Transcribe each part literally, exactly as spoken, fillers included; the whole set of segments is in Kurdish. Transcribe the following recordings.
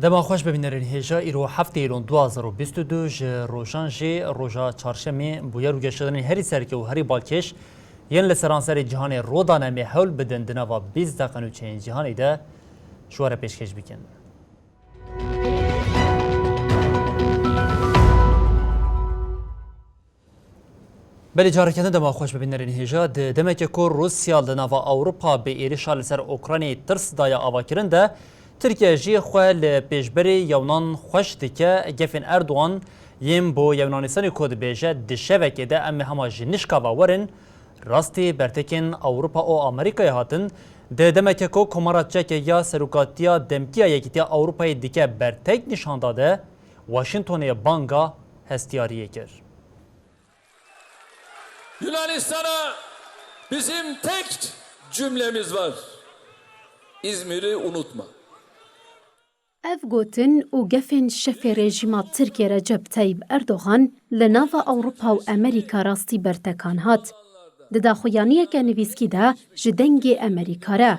Dema xweş be bînerên hêja, îro heftê Îlon du hazar û bîst û du, ji rojan jî roja çarşemê bûyer û geşedanên herî serke û herî balkêş yên li seranserê cîhanê ro dane, em ê hewl bidin di nava bîst deqa nûçeyên cîhanê de ji we re pêşkêş bikin. Belê, careke din dema xweş be bînerên hêja. Di demeke ku Rûsya li nava Ewropa bi êrişa li ser Ukraynayê tirs daye avakirin de, Tirkiye jî xwe li pêşberî Yewnan xweş dike. Gefên Erdogan yên bo Yewnanistanê ku dibêje, di şevekê de em ê hema ji nişka ve werin, rastî bertekên Ewropa û Amerîkayê hatin. Di demeke ku Komara Çekê ya serokatiya demkî ya Yekîtiya Ewropayê dike bertek nîşan da de, Washingtonê banga hestiyariyê kir. Yunanistan'a bizim tek cümlemiz var. İzmir'i unutma. Ev gotin û gefên şefê rejîma Tirkiyê Recep Tayyip Erdogan li nava Ewropa û Amerîka rastî bertekan hat. Di daxuyaniyeke nivîskî de ji Dengê Amerîka re.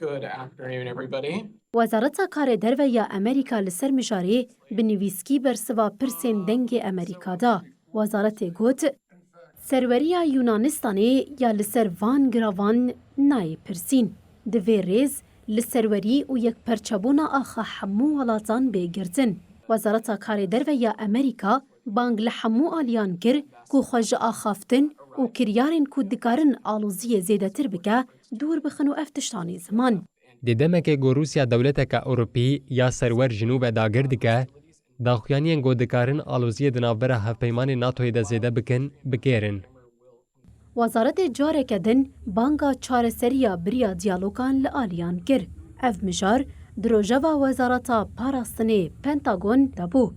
Good afternoon, everybody. Wezareta Karê Derve ya Amerîka li ser mijarê bi nivîskî bersiva pirsên Dengê Amerîka da. Wezaretê got, serweriya Yunanistanê ya li ser van giravan nayê pirsîn. Divê rêz li serwerî û yekperçebûna axa hemû welatan bê girtin. Wezareta Karê Derve ya Amerîka bang li hemû aliyan kir ku xwe ji axaftin û kiryarên ku dikarin aloziyê zêdetir bike, dûr bixin û ev tişt anî ziman. Di demekê ku Rûsya dewleteke Ewropî ya serwer ji nû ve dagir dike, daxuyaniyên ku dikarin aloziyê di navbera hevpeymanên NATOyê de zêde bikin, bikêrin. Wezaretê careke din banga çareseriya bi riya diyalogan li aliyan kir. Ev mijar di rojeva Wezareta Parastinê Pentagon de bû.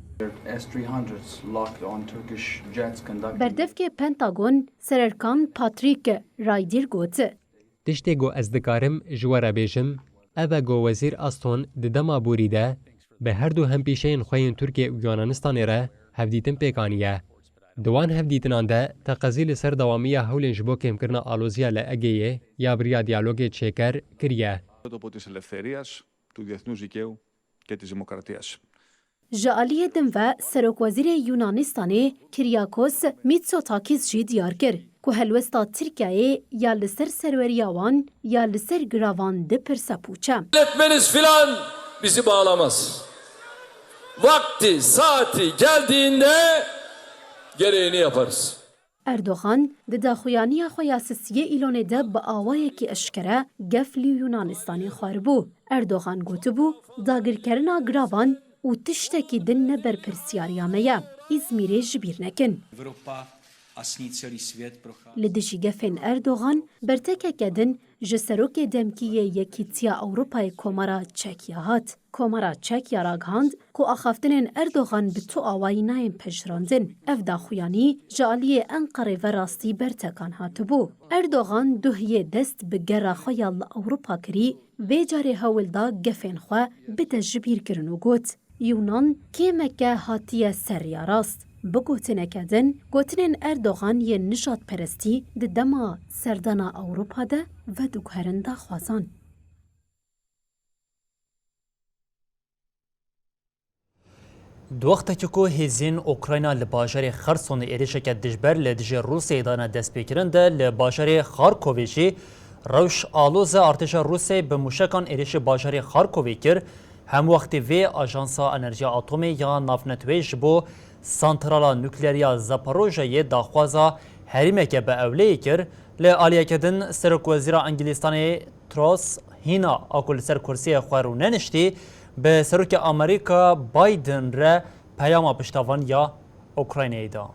S three hundreds locked on Turkish jets conducting Berdevkê Pentagon Sererkan Patrick Ryder got, Tiştê ku ez dikarim ji we re bêjim, ev e ku Wezîr Aston di dema borî de bi her du hempîşeyên xwe yên Tirkiye û Yunanistanê re hevdîtin pêk aniye. Di wan hevdîtinan de teqezî li ser dewamiya hewlên ji bo kêmkirina aloziya li Egeyê ya bi riya diyalogê çêker kiriye. Τόπο της ελευθερίας, του διεθνούς δικαίου και της δημοκρατίας. Ji aliyê din ve Serokwezîrê Yunanistanê Kyriakos Mitsotakis jî diyar kir ku helwesta Tirkiyeyê ya li ser serweriya wan ya li ser giravan dipirse pûç e. Etmeniz filan bizi bağlamaz. Vakti, saati geldiğinde gereğini yaparız. Erdogan di daxuyaniya xwe ya sisiyê Îlonê de bi awayekî eşkere gef li Yunanistanê xwaribû. Erdogan gotibû, dagirkerina giravan û tiştekî din ne berpirsiyariya me ye. Îzmîrê ji bîr nekin. Evropa a s ní celý svět prochází. Li dijî gefên Erdogan, bertekeke din ji serokê demkî yê Yekîtiya Ewropayê Komara Çekya hat. Komara Çek ya ragihand ku axaftinên Erdogan bi tu awayî nayên pejirandin. Ev daxuyanî ji aliyê Enqerê ve rastî bertekan hatibû. Erdogan duhiyê dest bi gera xwe ya li Ewropa kirî, vê carê hewl da gefên xwe bide jibîrkirin û got, Yûnan kêmeke hatiye ser riya rast. Bi gotineke din, gotinên Erdogan yên nijadperestî di dema serdana Ewropa de vediguherin daxwazan. Di wextekî ku hêzên Ukrayna li bajarê Xersonê êrişeke dijber li dijî Rûsyayê dane destpêkirin de, li bajarê Xarkovê jî rewş aloz e. Artêşa Rûsyayê bi mûşekan êrişî bajarê Xarkovê kir. Hemwextî vê Ajansa Enerjiya Atomê ya Navneteweyê ji bo santrala nukleer ya Zaporojyeyê daxwaza herêmeke bi ewleyê kir. Li aliyeke din, Serokwezîra Îngilîstanê Truss hîna a ku li ser kursiyê xwe rûneniştî, bi Serokê Amerîka Biden re peyama piştavaniya Ukraynayê da.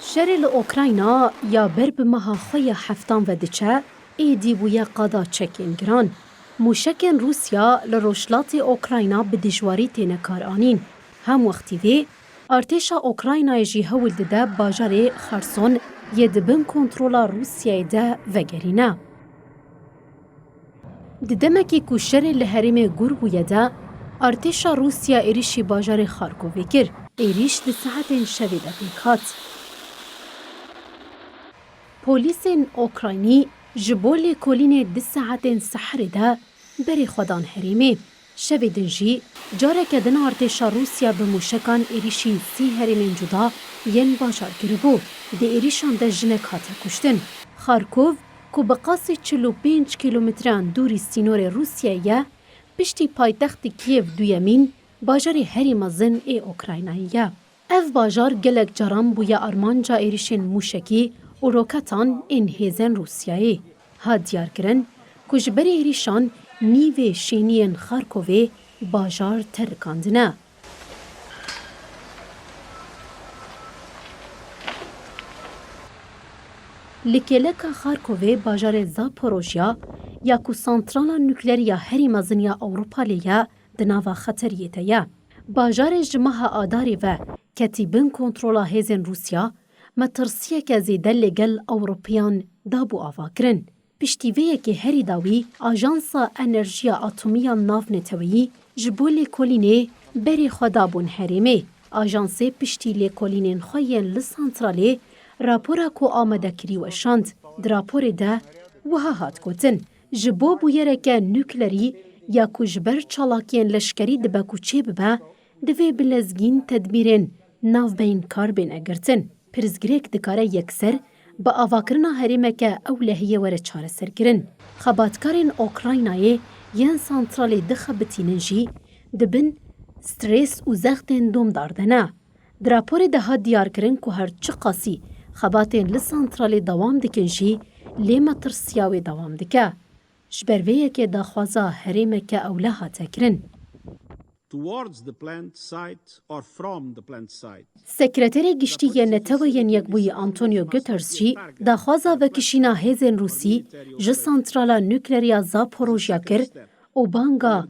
Şerê li Ukrayna ya ber bi meha xwe ya heftan ve diçe, êdî bûye qada çekên giran. Mûşekên Rûsya li rojhilatê Ukrayna bi dijwarî têne karanîn. Hemwextî vê, artêşa Ukraynayê jî hewl dide bajarê Xerson yê di bin kontrola Rûsyayê de vegerîne. Di demekî ku şerê li herêmê gûr bûye de, artêşa Rûsya êrişî bajarê Xarkovê kir. Êrîş di saetên şevê de pêk hat. Polîsên Ukraynî Ji bo lêkolînê du saetên seherê de berê xwe dan herêmê. Şevê din jî careke din artêşa Rûsya bi mûşekan êrîşî sê herêmên cuda yên bajar kiribû. Di êrîşan de jinek hate kuştin. Xarkov, ku bi qasî çil û pênc kîlometreyan dûrî sînorê Rûsyayê ye, piştî paytextê Kiev duyemîn bajarê herî mezin ê Ukraynayê ye. Ev bajar gelek caran bûye armanca êrîşên mûşekî û roketan ên hêzên Rûsyayê. Hat diyarkirin ku ji ber êrîşan nîvê şêniyên Xarkovê bajar terikandine. Li kêleka Xarkovê bajarê Zaporojya ya ku santrala nuklerî ya herî mezin ya Ewropa lê ye, di nava xeteriyê de ye. Bajarê ji meha Adarê ve ketî bin kontrola hêzên Rûsya, metirsiyeke zêde li gel Ewropiyan dabû avakirin. Piştî vê yekê herî dawî, Ajansa Enerjiya Atomî ya Navneteweyî ji bo lêkolînê berê xwe dabûn herêmê. Ajansê piştî lêkolînên xwe yên li santralê rapora ku amade kirî weşand. Di raporê de wiha hat gotin, ji bo bûyereke nuklerî ya ku ji ber çalakiyên leşkerî dibe ku çêbibe, divê bi lezgîn tedbîrên navbeynkar bêne girtin. Pirsgirêk dikare yekser bi avakirina herêmeke ewlehiyê were çareserkirin. Xebatkarên Ukraynayê yên santralê dixebitînin jî di bin stres û zextên domdar de ne. Di raporê de hat diyarkirin ku her çiqasî xebatên li santralê dewam dikin jî, lê metirsiya wê dewam dike. Ji ber vê yekê daxwaza herêmeke ewle hate kirin. Towards the plant site or from the plant site. Sekreterê Giştî yê Neteweyên Yekbûyî Antonio Guterres jî daxwaza vekişîna hêzên Rûsî ji santrala nuklerî ya Zaporojya kir û banga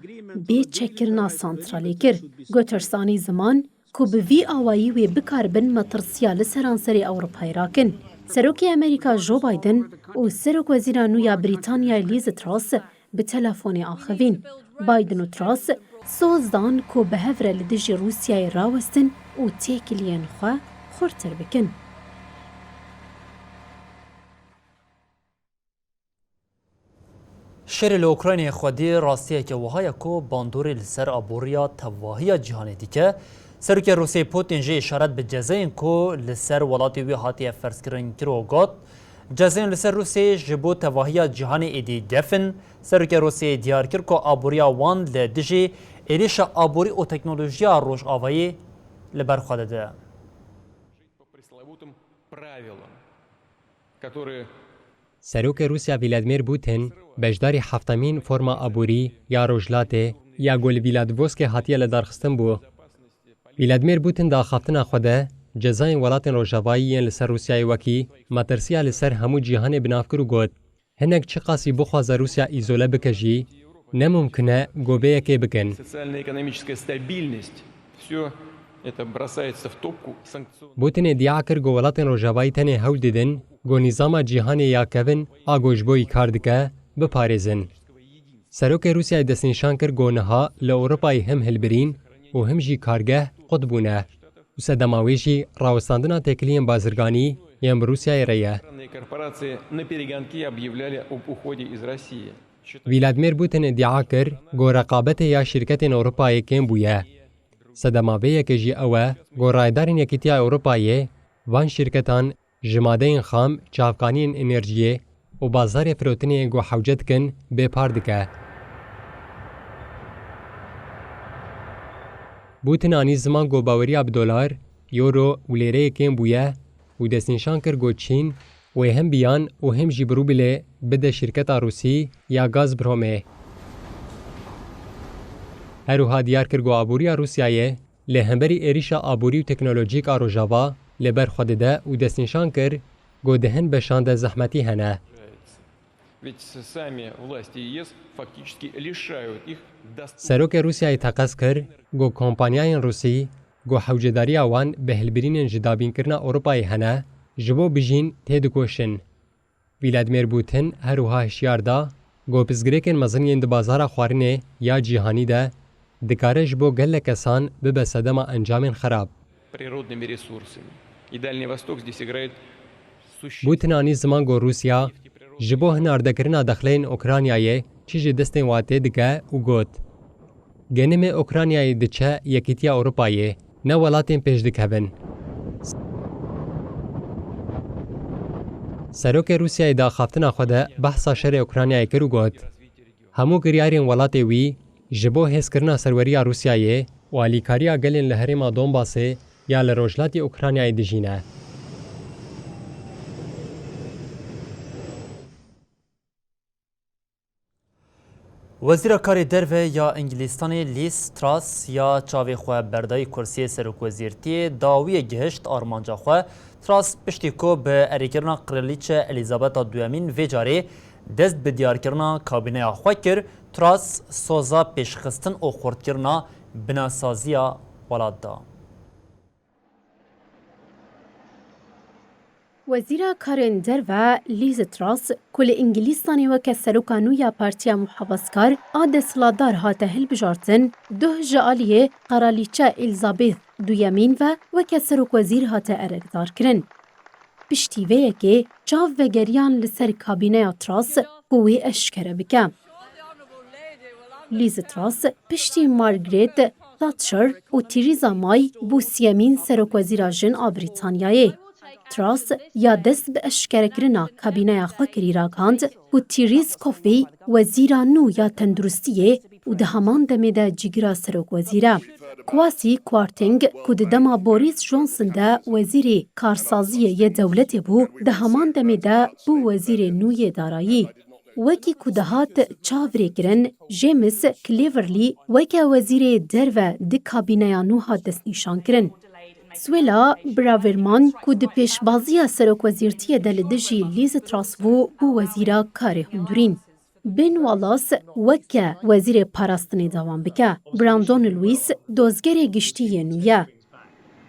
bê çekkirina santralê kir. Guterres anî ziman ku bi vî awayî wê bikaribin metirsiya li seranserê Ewropayê rakin. Serokê Amerîka Joe Biden û Serokwezîra nû ya Brîtanyayê Liz Truss bi telefonê axivîn. Biden û Truss soz dan ku bi hev re li dijî Rûsyayê rawestin û têkiliyên xwe xurtir bikin. Şerê li Ukraynayê xwedî rastiyeke wiha ye ku bandorê li ser aboriya tevahiya cîhanê dike. Serokê Rûsyayê Putin jî îşaret bi cezayên ku li ser welatê wî hatiye ferzkirin kir û got, cezayên li ser Rûsyayê ji bo tevahiya cîhanê êdî gef in. Serokê Rûsyayê diyar kir ku aboriya wan li dijî êrîşa aborî û teknolojiya Rojavayê li ber xwe dide. Serokê Rûsya Vladimir Putin, beşdarî heftemîn forma aborî ya Rojhilatê ya ku li Vladivostokê hatiye lidarxistin bû. Vladimir Putin di axaftina xwe de cezayên welatên Rojavayî yên li ser Rûsyayê wekî metirsiya li ser hemû cîhanê bi nav kir û got, hinek çiqasî bixwaze Rûsya îzole bike jî, ne mumkin e ku vê yekê bikin. Социально-экономическая стабильность, всё это бросается в топку санкционных. Putinê dîa kir ku welatên Rojavayî tenê hewl didin ku nîzama cîhanê ya kevin a ku ji bo yî kar dike, biparêzin. Serokê Rûsyayê destnîşan kir ku niha li Ewropayê him hilbirîn û him jî kargeh qut bûne û sedema wê jî rawestandina têkiliyên bazirganî yên bi Rûsyayê re ye. Корпорации на перегонки объявляли об уходе из России. Vladimir Putin îdia kir ku reqabetê ya şîrketên Ewropayê kêm bûye. Sedema vê yekê jî ew e ku rayedarên Yekîtiya Ewropayê van şîrketan ji madeyên xam, çavkaniyên enerjiyê û bazarê firotinê ku hewce dikin bêpar dike. Putin anî ziman ku baweriya bi dolar, euro û lêreyê kêm bûye û destnîşan kir ku Çîn wê him bi yan û him jî bi rûbilê bide şîrketa Rûsî ya Gazpromê. Her wiha diyar kir ku aboriya Rûsyayê li hemberî êrîşa aborî û teknolojîk a Rojava li ber xwe dide û destnîşan kir ku di hin beşan de zehmetî hene. Ведь сами власти ЕС фактически лишают их доступа. Serokê Rûsyayê teqez kir ku kompanyayên Rûsî ku hewcedariya wan bi hilbirînên ji dabînkirina Ewropayê hene, ji bo bijîn têdikoşin. Vladimir Putin her wiha hişyar da ku pirsgirêkên mezin yên di bazara xwarinê ya cîhanî de dikare ji bo gelek kesan bibe sedema encamên xerab. Природными ресурсами. И Дальний Восток здесь играет существенную Putin anî ziman ku Rûsya Ji bo hinardekirina dexleyên Ukraynayê çi ji destên we tê dike û got, Genimê Ukraynayê diçe Yekîtiya Ewropayê, ne welatên pêş dikevin. Serokê Rûsyayê di axaftina xwe de behsa şerê Ukraynayê kir û got, Hemû giryarên welatê wî ji bo hêzkirina serweriya Rûsyayê û alîkariya gelên li herêma Donbasê ya li rojhilatê Ukraynayê dijî ne. Wezîra Karê Derve ya Îngilîstanê Liz Truss ya çavê xwe berdayî kursiyê serokwezîrtiyê, dawiyê gihişt armanca xwe. Truss piştî ku bi erêkirina Kralîçe Elîzabeta Duyemîn vê carê dest bi diyarkirina kabîneya xwe kir, Truss soza pêşxistin û xurtkirina binesaziya welat da. Wezîra Karên Derve Liz Truss, ku li Îngilîstanê weke seroka nû ya Partiya Muhafazkar a desthilatdar hate hilbijartin, duh ji aliyê Qeralîçe Elizabeth Duyemîn ve weke serokwezîr hate erekdarkirin. Piştî vê yekê çav vegeriyan li ser kabîneya Truss ku wê eşkere bike. Liz Truss piştî Margaret Thatcher û Theresa May bû siyemîn serokwezîra jin a Brîtanyayê. Truss ya dest bi eşkerekirina kabîneya xwe kirî ragihand ku Therese Coffey wezîra nû ya tenduristiyê û di heman demê de cîgira serokwezîr e. Kwasi Kwarteng ku di dema Boris Johnson de wezîrê karsaziyê yê dewletê bû, di heman demê de bû wezîrê nû yê darayî. Wekî ku dihat çavrêkirin, James Cleverly weke wezîrê derve di kabîneya nû hat destnîşankirin. Suella Braverman ku di pêşbaziya serokwezîrtiyê de li dijî Liz Truss bû, bû wezîra karê hundirîn. Ben Wallace weke wezîrê parastinê dewam bike. Brandon Lewis dozgerê giştî yê nû ye.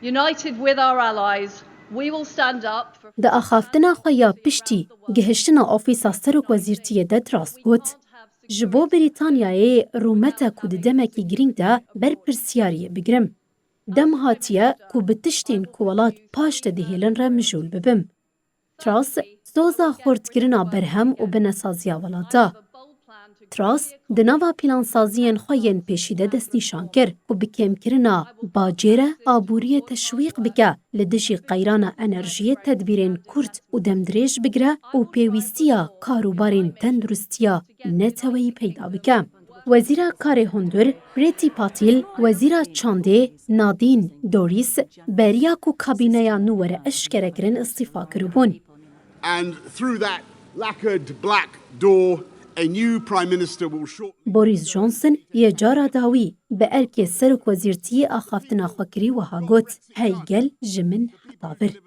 United with our allies, we will stand up for Di axaftina xwe ya piştî gihiştina ofîsa serokwezîrtiyê de Truss got, Ji bo Brîtanyayê rûmet e ku di demekî girîng de berpirsiyariyê bigirim. Dem hatiye ku bi tiştên ku welat paş de dihêlin re mijûl bibim. Truss soza xurtkirina berhem û binesaziya welat da. Truss di nava plansaziyên xwe yên pêşî de destnîşan kir ku bi kêmkirina bacê re aboriyê teşwîq bike, li dijî qeyrana enerjiyê tedbîrên kurt û demdirêj bigire û pêwîstiya karûbarên tenduristiya neteweyî peyda bike. Wezîra Karê Hundir Priti Patil, Wezîra Çandê Nadîn Dorîs beriya ku kabîneya nû were eşkerekirin îstîfa kiribûn. And through that lacquered black door, a new Prime Minister will shortly Boris Johnson yê cara dawî bi erkê serokwezîrtiyê axaftina xwe kirî wiha got, Hey gel ji min heta vir.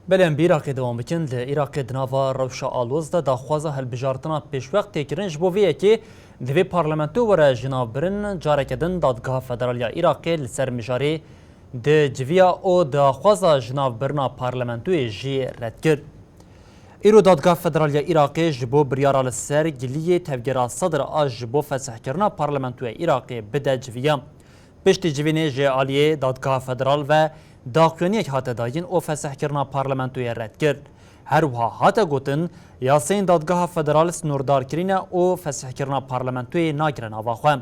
Belê em bi Iraqê dewam bikin. Li Iraqê di nava rewşa aloz de daxwaza hilbijartina pêşwext tê kirin. Ji bo vê yekê divê parlamento were jinavbirin. Careke din Dadgeha Federal ya Iraqê li ser mijarê diciviya û daxwaza jinavbirina parlamentoyê jî red kir. Îro Dadgeha Federal ya Iraqê ji bo biryara li ser giliyê Tevgera Sadr a ji bo fesihkirina parlamentoya Iraqê bide civiya. Piştî civînê ji aliyê Dadgeha Federal ve daxuyaniyek hate dayîn û fesihkirina parlamentoyê red kir. Her wiha hate gotin, yasayên Dadgeha Federal snordarkirî ne û fesihkirina parlamentoyê nagire nava xwe.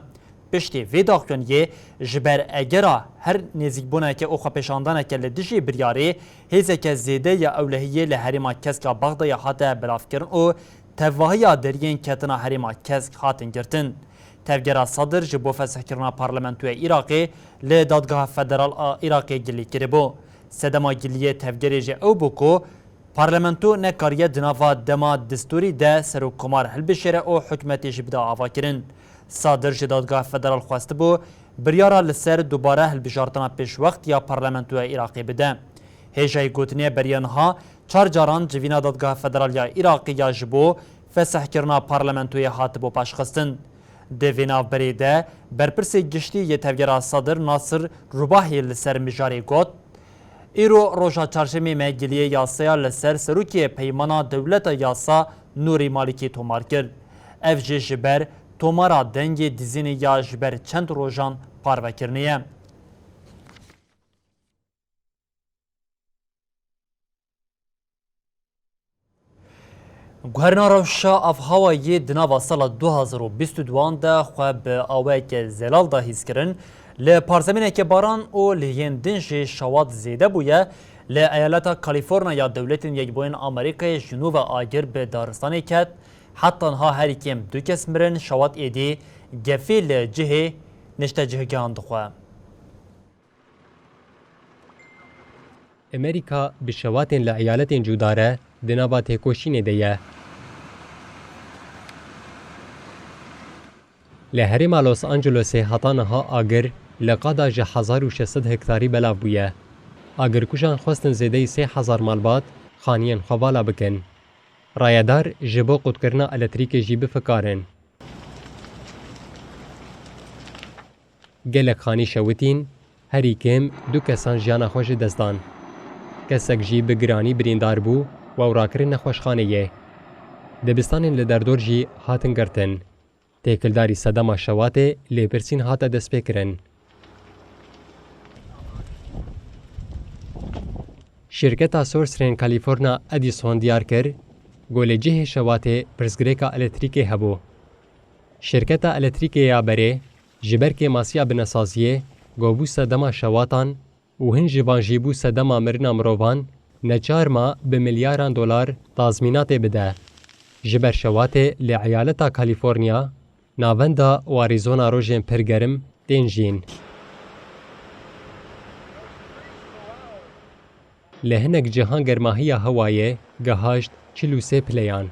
Piştî vê daxuyaniyê ji ber egera her nêzîkbûneke û xwepêşandaneke li dijî biryarê hêzeke zêde ya ewlehiyê li herêma Kesk a Bexdayê hate belavkirin û tevahiya deriyên ketina herêma Kesk hatin girtin. Tevgera Sadr ji bo fesihkirina parlamentoya Iraqê li Dadgeha Federal a Iraqê gilî kiribû. Sedema giliyê tevgerê jî ew bû ku parlamento nekariye di nava dema destûrî de serokkomar hilbişêre û hikûmetê jî bide avakirin. Sadr ji Dadgeha Federal xwestibû biryara li ser dubare hilbijartina pêşwext ya parlamentoya Iraqê bide. Hêjayî gotinê beriya niha çar caran civîna Dadgeha Federal ya Iraqê ya ji bo fesihkirina parlamentoyê hatibû paşxistin. Di vê navberê de berpirsê giştî yê Tevgera Sadr Nasir Rubahî li ser mijarê got, Îro roja çarşemê me giliyê yasaya li ser serokê Peymana Dewleta Yasa Nûrî Malikî tomar kir. Ev jî ji ber tomara dengê dizînê ya ji ber çend rojan parvekirinê ye. Guherina rewşa avhewayê di nava sala du hazar û bîst û duan de xwe bi awayeke zelal de hîs kirin. Li parzemîneke baran û li yên din jî şewat zêde bûye. Li eyaleta Kalîforniya ya Dewletên Yekbûyên Amerîkayê ji nû ve agir bi daristanê ket. Heta niha herî kêm du kes mirin, şewat êdî gefê li cihê niştecihgehan dixwe. Amerîka bi şewatên li eyaletên cudare di nava têkoşînê de ye. Li herêma Los Angelesê heta niha agir li qada ji hezar û şeş sed hektarî belav bûye. Agirkujan xwestin zêdeyî sê hezar malbat xaniyên xwe vala bikin. Rayedar ji bo qutkirina elektrîkê jî bifikarin. Gelek xanî şewitîn, herî kêm du kesan jiyana xwe ji dest dan. Kesek jî bi giranî birîndar bû û ew rakirin nexweşxaneyê. Dibistanên li derdor jî hatin girtin. Têkildarî sedema şewatê lêpirsîn hate destpêkirin. Şirketa Sourceren California Edison diyar kir, ku li cihê şewatê pirsgirêka elektrîkê hebû. Şirketa elektrîkê ya berê ji ber kêmasiya binesaziyê ku bû sedema şewatan û hin ji van jî bû sedema mirina mirovan, neçar ma bi milyaran dolar tazmînatê bide. Ji ber şewatê li eyaleta Kalîforniya, navenda û Arizona rojên pir germ tên jîn. Li hinek cihan germahiya hewayê gihaşt çil û sê pileyan.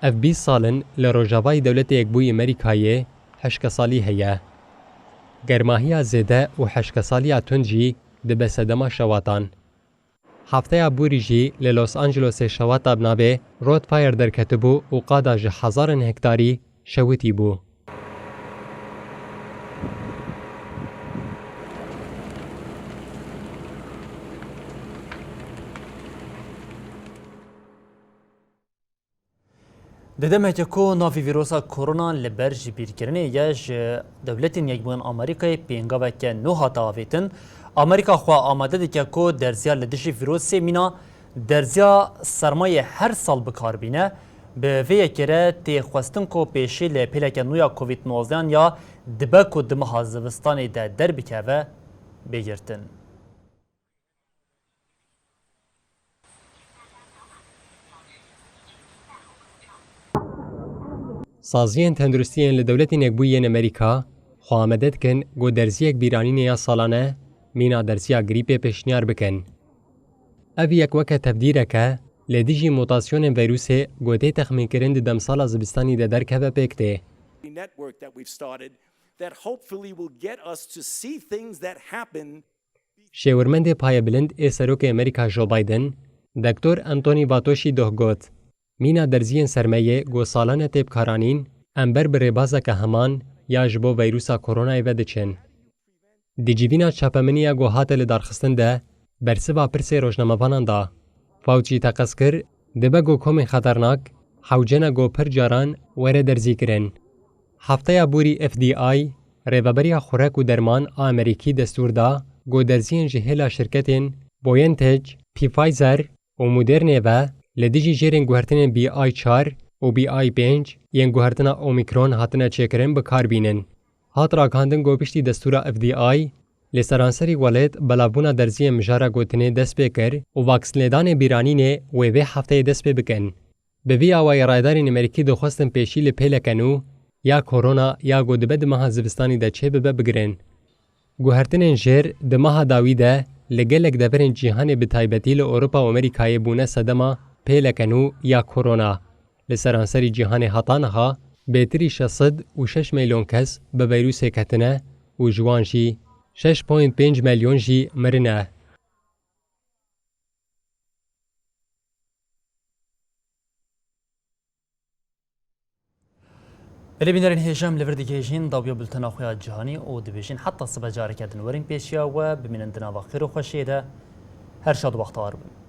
Ev bîst sal in li Rojavayê Dewletê Yekbûyî Amerîkayê heştkesalî heye. Germahiya zêde û heştkesaliya tund jî dibe sedema şewatan. Hefteya borî jî li Los Angelesê şewata bi navê Road Fire derketibû û qada ji hezaran hektarî şewitî bû. Di demeke ku navê vîrosa korona li ber jibîrkirinê ye, ji Dewletên Yekbûyên Amerîkayê pêngaveke nû hate avêtin. Amerîka xwe amade dike ku derziya li dijî vîrosê mîna derziya sermayê her sal bi kar bîne. Bi vê yekê re tê xwestin ku pêşî li pêleke nû ya Covid nozdehan ya dibe ku di meha zivistanê de derbikeve, bê girtin. Saziyên tenduristî yên li Dewletên Yekbûyî yên Amerîka xwe amade dikin ku derziyek bîranînê ya salane mîna derziya grîpê pêşniyar bikin. Ev yek weke tevdîrek e li dijî mutasyonên vîrusê ku tê texmînkirin di demsala zivistanî de derkeve pêk tê. Network that we've started that hopefully will get us to see things that happen Şêwirmendê payebilind ê Serokê Amerîka Joe Biden, Doktor Anthony Fauci doh got, mîna derziyên sermeyê ku salane tê bikaranîn, em ber bi rêbazeke heman ya ji bo vîrusa koronayê ve diçin. Di civîna çapemeniya ku hate lidarxistin de bersiva pirsê rojnamevanan da. Fauci teqez kir, dibe ku komên xeternak hewcena ku pir caran were derzîkirin. Hefteya borî F D I, Rêveberiya Xurek û Derman a Amerîkî destûr da ku derziyên ji hêla şirketên BioNTech, Pfizer û Modernê ve li dijî jêrên guhertinên B I çar û B I pênc yên guhertina Omicron hatine çêkirin bi kar bînin. Hat ragihandin ku piştî destûra F D I, li seranserî welêt belavbûna derziyên mijara gotinê dest pê kir û vaksînlêdanê bîranînê wê vê hefteyê dest pê bikin. Bi vî awayî rayedarên Amerîkî dixwestin pêşî li pêleke nû ya korona ya ku dibe di meha zivistanî de çêbibe bigirin. Guhertinên jêr di meha dawî de li gelek deverên cîhanê bi taybetî li Ewropa û Amerîkayê bûne sedema pêleke nû ya korona. Li seranserî cîhanê heta niha bêtirî şeş sed û şeş milyon kes bi vîrusê ketine û ji wan jî şeş point pênc milyon jî mirine. Belê bînerên hêja, em li vir digihêjin dawiya bultena xwe ya cîhanî û dibêjin heta sibe careke din werin pêşiya we, bimînin di nava xêr û xweşiyê de. Her şad û bextewar bin.